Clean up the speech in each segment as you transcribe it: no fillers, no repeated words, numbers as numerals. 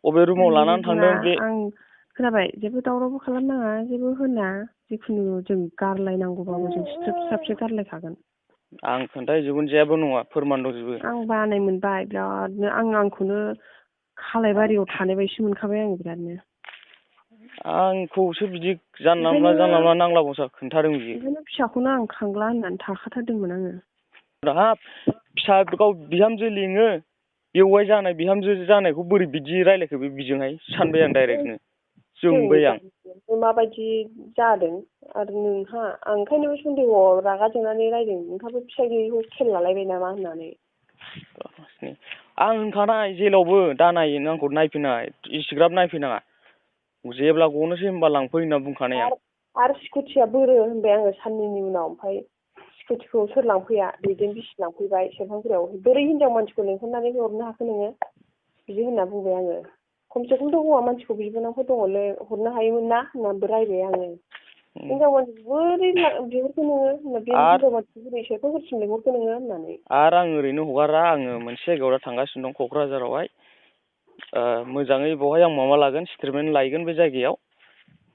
अबे रुमाव लानानै थांदों बे आं खोनाबाय जेबो दावरावबो खालामनाङा जेबो होना जिखुनु जों गारलायनांगौबाबो जों सिथ्रोब सिथ्राबसो गारलायखागोन। आं खोन्थाहैजोबगोन जेबो नङा फोरमान दंजोबो। आं बानाय मोनबाय बिरादनो आंखौनो खालायबारियाव थानाय बायदि मोनखाबाय आङो बिरादनो। आंखौसो बिदि जानला मोनला नांला बंसा खोन्थादों बियो। ओंखायनो फिसाखौनो आं खांला होननानै थाखाथारदोंमोन आङो। हाब फिसा गाव बिहामजो लिङो बेवाइ जानाय बिहामजो जानायखौ बोरै बिदि रायलायखो बे बिजोंहाय सानबाय आं डाइरेक्टनो जोंबाय आं। माबायदि जादों आरो नोंहा आं ओंखायनो सन्देहआव रागा जोंनानै रायदों नोंहाबो फिसाइ गैयैखौ खेल लालायबाय नामा होननानै। आं होनखानाय जेलावबो दानाय आंखौ नायफैनाङा इसिग्राब नायफैनाङा जेब्ला गनोसै होनबा लांफै होनना बुंखानाय आं। आरो स्कुटिया बोरो होनबाय आङो साननैनि उनाव ओमफ्राय स्कुटिखौ सोर लांफैया दैदेन बिसि लांफैबाय सेरफांगुरियाव बोरै हिनजाव मानसिखौ लेंहरनानै हरनो हाखो नोङो बिदि होनना बुंबाय आङो। खमसे खमथ' हौवा मानसिखौ बिबोनांफोर दङलै हरनो हायोमोन ना होननानैबो रायबाय आङो। हिनजाव मानसिखौ बोरै बिहरखो नोङो बे हिनजाव मानसिखौ बोरै सेरफांगुरिसिम लेंहरखो नोङो होननानै। आरो आं ओरैनो हगारा आङो मोनसे जायगायाव दा थांगासिनो दं क'क्राझारावहाय मोजाङै बेवहाय आं माबा लागोन स्टेटमेन्ट लायगोन बे जायगायाव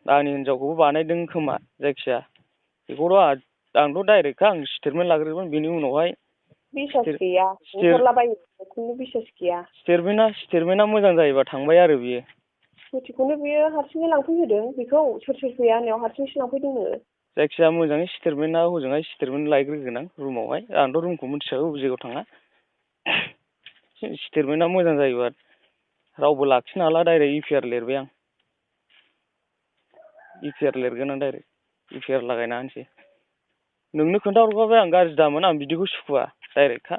आंनि हिनजावखौबो बानायदों खोमा जायखिया बेखौथ' आंथ' डाइरेक्टखा आं स्टेटमेन्ट लाग्रोगोन बेनि उनावहाय बिसास गैया हरलाबायो खुनु बिसास गैया। स्टेटमेन्टआ मोजां जायोबा थांबाय आरो बियो। स्कुटिखौनो बियो हारसिङै लांफैहोदों बेखौ सोर सोर फैया होननायाव हारसिंसो लांफैदोंनो। जायखिजाया मोजाङै स्टेटमेन्टआ हजोंहाय स्टेटमेन्ट लायग्रोगोन आं रुमावहाय आंथ' रुमखौ मिथिखागौ बबे जायगायाव थाङा स्टेटमेन्टआ मोजां जायोबा रावबो लाखिनो हाला डाइरेक्ट इउपिआर लिरबाय आं इउपिआर लिरगोन आं डाइरेक्ट इउपिआर लागायना होनोसै नोंनो खोन्थाहरखाबाय आं गाज्रि दामोन आं बिदिखौ सुखुवा डाइरेक्टखा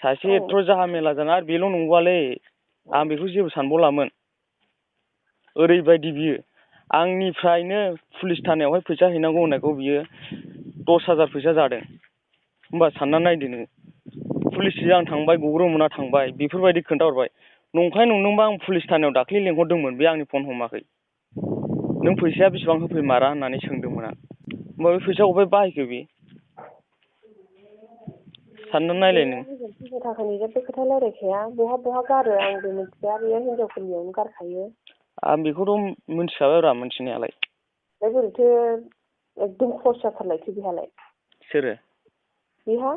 सासे एथ' जाहा मेला जाना आरो बेल' नंबावालै आं बेखौ जेबो सानबावलामोन ओरैबायदि बियो आंनिफ्रायनो पुलिस थानायावहाय फैसा हैनांगौ होननायखौ बियो 10,000 फैसा जादों होमबा सानना नायदो नोङो पुलिसजों आं थांबाय गग्रोमोना थांबाय बेफोरबायदि खोन्थाहरबाय नंखाय नंदोंबा आं पुलिस थानायाव दाख्लै लेंहरदोंमोन बे आंनि फन हमाखै नों फैसाया बेसेबां होफैमारा होननानै सोंदोंमोन आं होमबा बे फैसाखौ अबेहाय बाहायखो बे सानना नायलाय नों फैसा थाखानि जेबो खोथा रायलायखाया बहा गारो आंबो मिथिया बेयो हिनजावफोरनियावनो गारखायो आं बेखौथ' मिथिखाबायब्रा मिथिनायालाय ओमफ्राय बोरैथो एकदम क्लस जाथारलायसै बेहालाय सोरो बेहा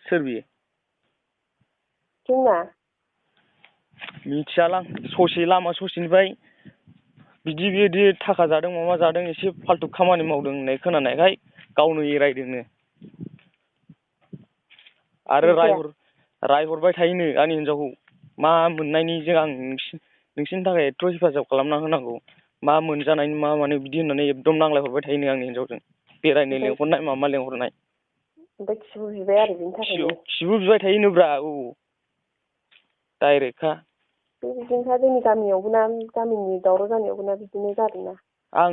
सोर बियो जोंना मिथियालां ससे लामा ससेनिफ्राय बिदि थाखा जादों माबा जादों एसे फाल्थु खामानि मावदों होननाय खोनानायखाय गावनो एरायदोंनो आरो रायहरबाय थायोनो आंनि हिनजावखौ मा मोननायनिजों आं नोंसिनि थाखाय एथ' हेफाजाब खालामना होनांगौ मा मोनजानायनि मा माने बिदि होननानै एकदम नांलायहरबाय थायोनो आंनि हिनजावजों बेरायनो लेंहरनाय मामा लेंहरनाय ओमफ्राय खिबु बिबाय आरो बिनि थाखायनो खिबु बिबाय थायोनोब्रा औ डाइरेक्टखा बे बिदिनोखा जोंनि गामियावबो ना गामिनि दावराव जानायावबो ना बिदिनो जादोंना आं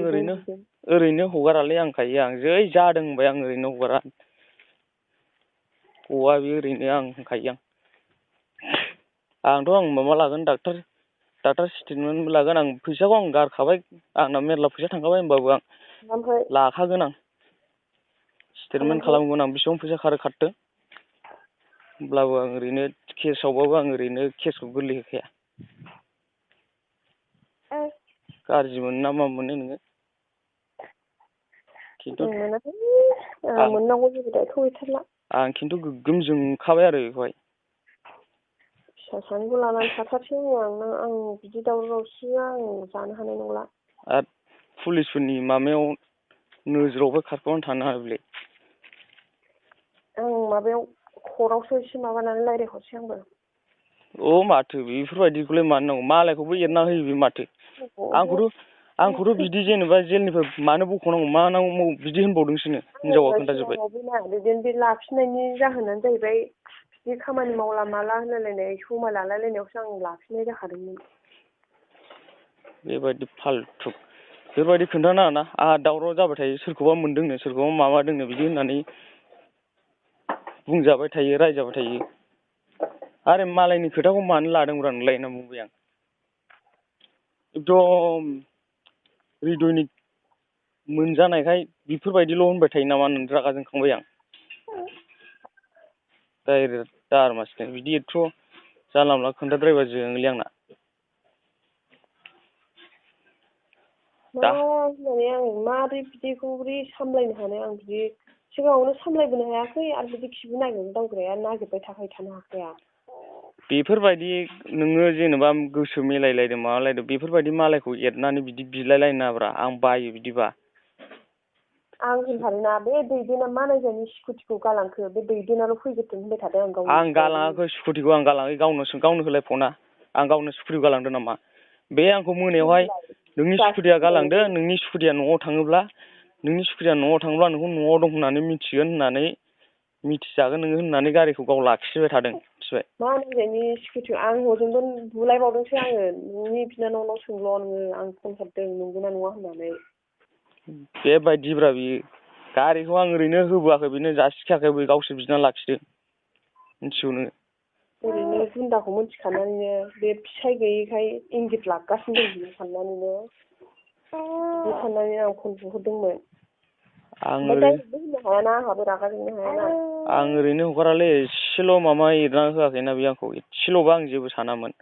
ओरैनो हगारालै आंखायो आं जै जादों होनबाय आं ओरैनो हगारा गवा बे ओरैनो आं होनखायो आंथ' माबा लागोन डाक्टार स्टेटमेन्टबो लागोन आं फैसाखौ आं गारखाबाय आंना मेरला फैसा थांखाबाय होमबाबो आं लाखागोन आं स्टेटमेन्ट खालामगोन आं बेसेबां फैसा खारथों होमब्लाबो आं ओरैनो केसावबाबो आं ओरैनो केसखौ गोरलै होखाया गाज्रि मोनो ना मा मोनो नोङो खिन्थु मोननांगौ जेबो दायथ' गैथारला आं खिन्थु गोग्गोम जोंखाबाय आरो बेखौहाय फिसा सानैखौ लानानै थाथारसै आं बिदि दावराव दावसिया आं जानो हानाय नंला आरो पुलिसफोरनि माबायाव नोजोरावबो खारखोमाना थानो हायालै आं माबायाव कर्टआवसो एसे माबानानै रायज्लायहरसै आंबो माथो बेफोरबायदिखौलाय मानो नांगौ मालायखौबो एरना होयो बे माथो आंखौथ' बिदि जेनेबा जेलनिफ्राय मानो बख'नांगौ मा नांगौ बिदि होनबावदोंसोनो हिनजावा खोन्थाजोब्बाय बिदिनो बे लाफिननायनि जाहोनानो जाहैबाय बिदि खामानि मावला माला होनलायलायनाय समाय लालायलायनायावसो आं लाफिननाय जाखादोंमोन बेबायदि फाल्थु बेबायदि खोन्थानाङाना आंहा दावराव जाबाय थायो सोरखौबा मोनदोंनो सोरखौबा माबादोंनो बिदि होननानै बुंजाबाय थायो रायजाबाय थायो आरो मालायनि खोथाखौ मानो लादोंब्रा नोंलाय होनना बुंबाय आं एकदम हृदयनि मोनजानायखाय बेफोरबायदिल' होनबाय थायो नामा होननानै रागा जोंखांबाय आं डाइरेक्ट दारमासिनो बिदि एथ' जानला मोनला खोन्थाद्रायबा जोंलै आंना। मा होननानै आं मारै बिदिखौ बोरै सामलायनो हानो आं बिदि सिगाङावनो सामलायबोनो हायाखै आरो बिदि खिबु नागिरनो दावग्राया नागिरबाय थानो हाखाया। बेफोरबायदि नोङो जेनेबा गोसो मिलायलायदों माबालायदों बेफोरबायदि मालायखौ एरनानै बिदि बिलायलायनो नाङाब्रा आं बायो बिदिबा। आं होनखादोंना बे दैदेना मानायजानि स्कुटिखौ गालांखो बे दैदेनाल' फैग्रोथों होनबाय थादों आं गावनि आं गालाङाखै स्कुटिखौ आं गालाङाखै गावनो होलाय फना आं गावनो स्कुटिखौ गालांदों नामा बे आंखौ मोनायावहाय नोंनि स्कुटिया गालांदो नोंनि स्कुटिया न'आव थाङोब्ला नोंखौ न'आव दं होननानै मिथिगोन होननानै मिथिजागोन नोङो होननानै गारिखौ गाव लाखिबाय थादों मिथिबाय। मानायजानि स्कुटिखौ आं हजोंबो बुलायबावदोंसो आङो नोंनि बिनानावनाव सोंल' नोङो आं फन हरदों नंगौना नङा होननानै। बेबायदिब्रा बियो गारिखौ आं ओरैनो होबोआखै बेनो जासिखायाखै बे गावसोर बिना लाखिदों मिथिगौ नोङो। ओरैनो गुन्दाखौ मिथिखानानैनो बे फिसाय गैयैखाय इंगित लागासिनो दं बियो साननानैनो बिदि साननानै आं फन बुहरदोंमोन। ओमफ्राय डाइरेक्टबो होननो हायाना आंहाबो रागा जोंनो हायाना। आं ओरैनो हगारालै एसेल' माबा एरना होआखैना बे आंखौ एसेल'बा आं जेबो सानामोन।